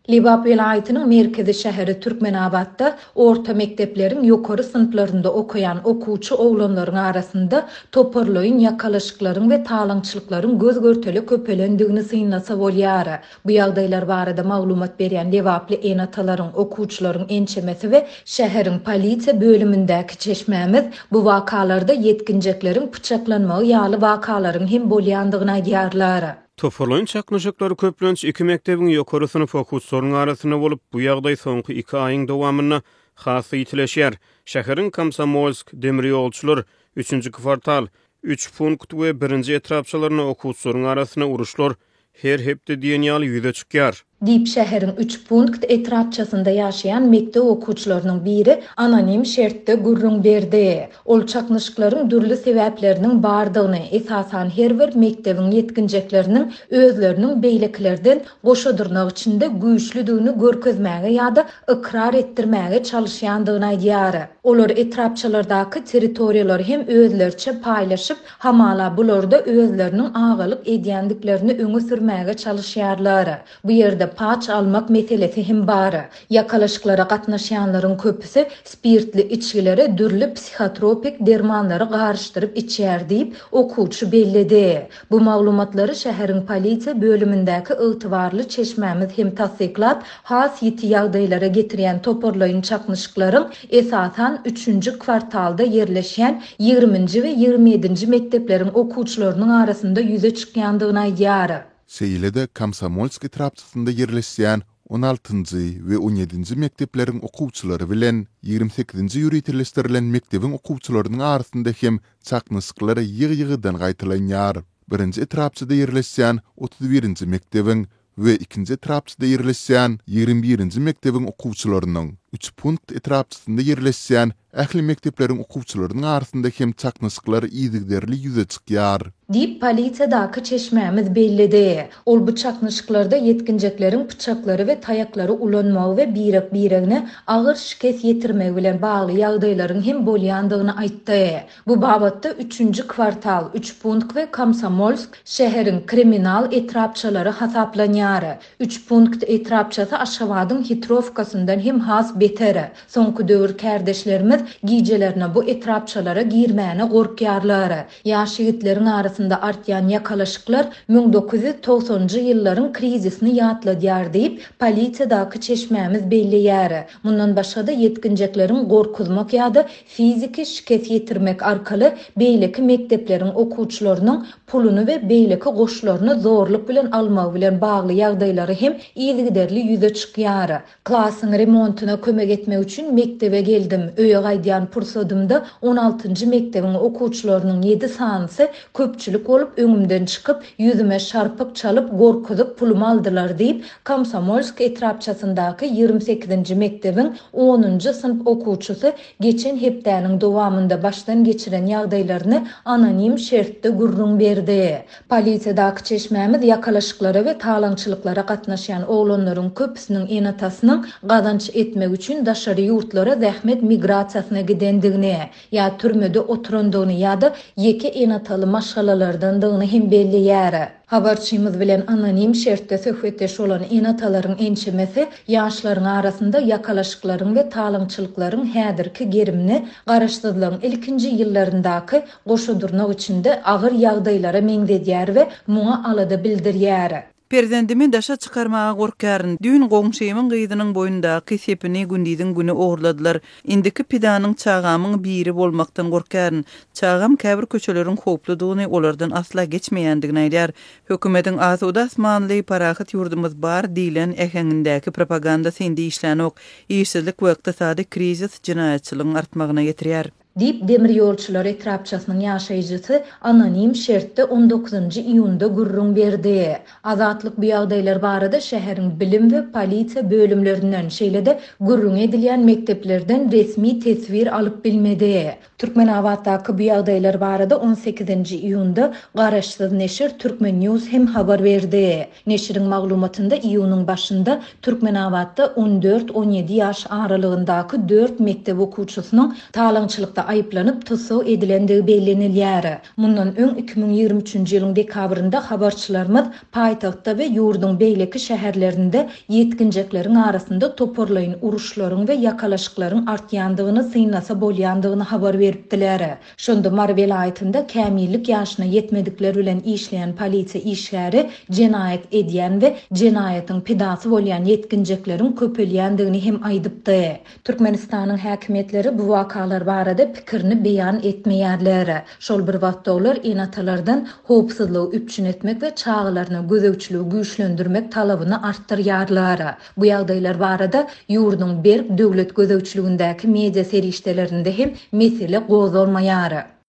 Lebap welaýatynyň merkezi şäheri Türkmenabatda orta mekdepleriň ýokary synplarynda okaýan okuwçy oglanlaryň arasynda toparlaýyn ýakalaşyklaryň we talaňçylyklaryň göz-görtele köpelendigini synlasa bolýar. Bu ýagdaýlar barada maglumat berýän lebaply ene-atalaryň, okuwçylaryň ençemesi we şäheriň polisiýa bölümindäki çeşmämiz bu wakalarda ýetginjekleriň pyçaklanmagy ýaly wakalaryň hem bolýandygyny aýdýarlar. Toparlaýyn çaknyşyklar köplenç iki mekdebiň ýokary synp okuwçylarynyň arasynda bolup, bu ýagdaý soňky iki aýyň dowamynda has-da ýitileşýär. Şäheriň Komsomolsk, Demirýolçylar, Üçünji kwartal, Üç punkt we Birinji etrapçalarynda okuwçylaryň arasynda uruşlar her hepde diýen ýaly ýüze çykýar. Diýip, şäheriň Üçpunkt etrapçasynda ýaşaýan mekdep okuwçylarynyň biri anonim şertde gürrüň berdi. Ol çaknyşyklaryň dürli sebäpleriniň bardygyny, esasan her bir mekdebiň ýetginjekleriniň özleriniň beýlekilerden goşa dyrnak içinde güýçlüdigini görkezmäge ýa-da ykrar etdirmäge çalyşýandygyny aýdýar. Olar etrapçalardaky territoriýalary hem özleriçe paýlaşyp, Hamala bularda özleriniň agalyk edýändiklerini öňe sürmäge çalyşýarlar. Bu ýerde paç almak meselesi hem bar. Ýakalaşyklara gatnaşýanlaryň köpüsi spirtli içgilere dürli psihotropik dermanlary garyşdyryp içýär diýip, okuwçy belledi. Bu maglumatlary şäheriň polisiýa bölümindäki ygtybarly çeşmämiz hem tassyklap, has ýiti ýagdaýlara getirýän toparlaýyn çaknyşyklaryň esasan üçünji kwartalda ýerleşýän ýigriminji we 27-nji mekdepleriň okuwçylarynyň arasynda ýüze çykýandygyny aýdýar. Şeýle-de Komsomolsk etrapçasynda ýerleşýän on altynjy we on ýedinji mekdepleriň okuwçylary bilen 28-nji ýöriteleşdirilen mekdebiň okuwçylarynyň arasynda hem çaknyşyklar ýygy-ýygydan gaýtalanýar. Birinji etrapçada ýerleşýän 31-nji mekdebiň we ikinji etrapçada ýerleşýän 21-nji mekdebiň okuwçylarynyň, Üçpunkt etrapçasynda ýerleşýän ähli mekdepleriň okuwçylarynyň arasynda hem çaknyşyklar yzygiderli ýüze çykýar. Diýip, polisiýadaky çeşmämiz belledi. Ol bu çaknyşyklarda ýetginjekleriň pyçaklary we taýaklary ulanmagy we birek-biregine agyr şikes ýetirmegi bilen bagly ýagdaýlaryň hem bolýandygyny aýtdy. Bu babatda üçünji kwartal, Üçpunkt we Komsomolsk şäheriň kriminal etrapçalary hasaplanýar. Üçpunkt etrapçasy Aşgabadyň Hitrowkasyndan hem has beter. Soňky döwür kärdeşlerimiz gijelerine bu etrapçalara girmäne gorkýarlar. Ýaş ýigitleriň arasynda artýan ýakalaşyklar 1990-njy ýyllaryň krizisini ýatladýar diýip, polisiýadaky çeşmämiz belleýär. Mundan başga-da ýetginjekleriň gorkuzmak ýa-da fiziki şikes ýetirmek arkaly beýleki mekdepleriň okuwçylarynyň puluny we beýleki goşlaryny zorluk bilen almagy bilen bagly ýagdaýlary hem yzygiderli ýüze çykýar. Klasyň remontyna kömek etmek üçin mekdebe geldim. Öýe gaýdýan pursadymda on altynjy mekdebiň okuwçylarynyň ýedi sanysy köpçülik bolup öňümden çykyp, ýüzüme şarpyk çalyp, gorkuzyp pulumy aldylar diýip, Komsomolsk etrapçasyndaky 28-nji mekdebiň onunjy synp okuwçysy geçen hepdäniň dowamynda başdan geçiren ýagdaýlaryny anonim şertde gürrüň berdi. Polisiýadaky çeşmämiz ýakalaşyklara we talaňçylyklara gatnaşýan oglanlaryň köpüsiniň ene-atasynyň gazanç etmek üçin daşary ýurtlara zähmet migrasiýasyna gidendigini, ýa türmede oturandygyny ýa-da ýeke ene-ataly maşgalalardandygyny hem belleýär. Habarçymyz bilen anonim şertde söhbetdeş bolan ene-atalaryň ençemesi ýaşlaryň arasynda ýakalaşyklaryň we talaňçylyklaryň häzirki gerimini garaşsyzlygyň ilkinji ýyllaryndaky goşa dyrnak içinde agyr ýagdaýlara meňzedýär we muňa alada bildirýär. Perzendimi daşa çykarmaga gorkýaryn. Düýn goňşymyň gyzynyň boýnundaky sepini gündiziň güni ogurladylar. Indiki pidanyň çagamyň biri bolmakdan gorkýaryn. Çagam käbir köçeleriň howpludygyny, olardan asla geçmeýändigini aýdýar. Hökümetiň asuda asmanly, parahat ýurdumyz bar diýlen äheňindäki propagandasy indi işlänok. Işsizlik we ykdysady krizis jenaýatçylygyň artmagyna getirýär. Diýip, Demirýolçular etrapçasynyň ýaşaýjysy anonim şertde on dokuzynjy iýunda gürrüň berdi. Azatlyk bu ýagdaýlar barada şäheriň bilim we polisiýa bölümlerinden, şeýle-de gürrüňi edilýän mekdeplerden resmi teswir alyp bilmedi. Türkmenabatdaky bu ýagdaýlar barada on sekizinji iýunda garaşsyz neşir Turkmen. News hem habar berdi. Neşiriň maglumatynda iýunyň başynda Türkmenabatda on dört-on ýedi ýaş aralygyndaky dört mekdep okuwçysynyň talaňçylykda. aýyplanyp tussag edilendigi bellenilýär. Mundan öň, 2023-nji ýylyň dekabrynda habarçylarymyz paýtagtda we ýurduň beýleki şäherlerinde ýetginjekleriň arasynda toparlaýyn uruşlaryň we ýakalaşyklaryň artýandygyny synlasa bolýandygyny habar beripdiler. Şonda Mary welaýatynda kämillik ýaşyna ýetmedikler bilen işleýän polisiýa işgäri jenaýat edýän we jenaýatyň pidasy bolýan ýetginjekleriň köpelýändigini hem aýdypdy. Türkmenistanyň häkimiýetleri bu wakalar barada pikirini beýan etmeýärler. Şol bir wagtda olar ene-atalardan howpsuzlygy üpjün etmek we çagalaryna gözegçiligi güýçlendirmek talabyny artdyrýarlar. Bu ýagdaýlar barada ýurduň berk döwlet gözegçiligindäki media serişdelerinde hem mesele gozgalmaýar.